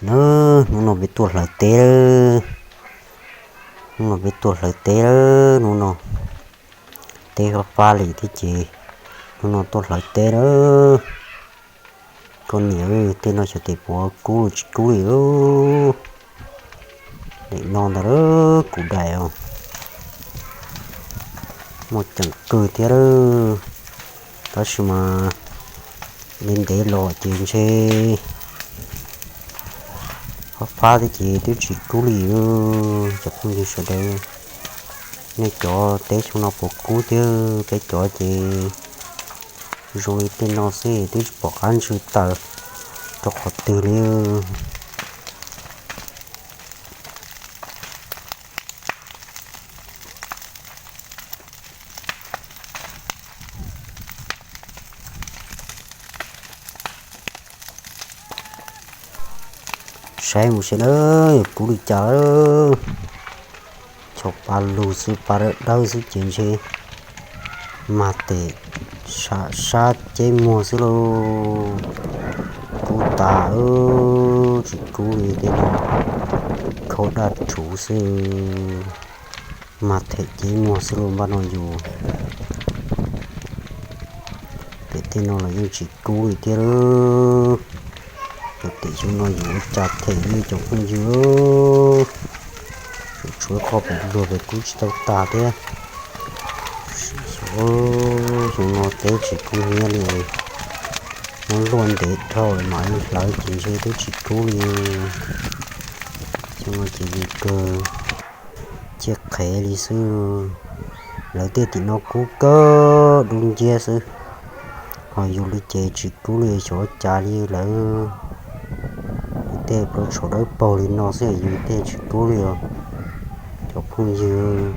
Nawb, hnub no peb tuaj hlawv teb lawm. Hnub no peb tuaj hlawv teb lawm, hnub no teb fab fab li thiab ces hnub no tuaj hlawv teb lawm. Koj niam, tej no xyov tes puas kub tsis kub li. Daim no ntag, kuv daim os, muaj ceem kawg thiab lawm. Tab sis mas ntev ntev los ces ntshe fab fab thiab ces twb tsis kub li. Cov phooj ywg sawv daws, nej cov teb xyoo no puas kub thiab? Peb cov ces zoo li tej no xwb, twb tsis pom qab ntsw taws rau qhov twg li. Saib mus saib na, yuav kub li cas lawm. Cov pa lug xwb, pa dawb dawb xwb ces ntshe mag tes sab ceb muag xwb lauj. Kub tas, tsis kub li tej no, khaub daj rhuv xwb, mag them ceb muag xwb lauj npaj no yus. Pem tej no los yeej tsis kub li thiab lawm. Cov tim xyoo no yus ua cas them li cov phooj ywg. Tshuav qhov pem luag pem kub tsis tau tas thiab. Xyov xyoo no teb tsis kub hnyiab li. Muab luaj ntev dhau mam li hlawv ces ntshe twb tsis kub li. Xyoo no ces yus kawg ciaj qhev li xwb. Lawv tej tim no kub kawg dub nciab xwb, ho yus li ces tsis kub li, xyov cas li lawv. Yus tej plaub tsho dawb paug li no xwb yus tej tsis kub li os. Cov phooj ywg,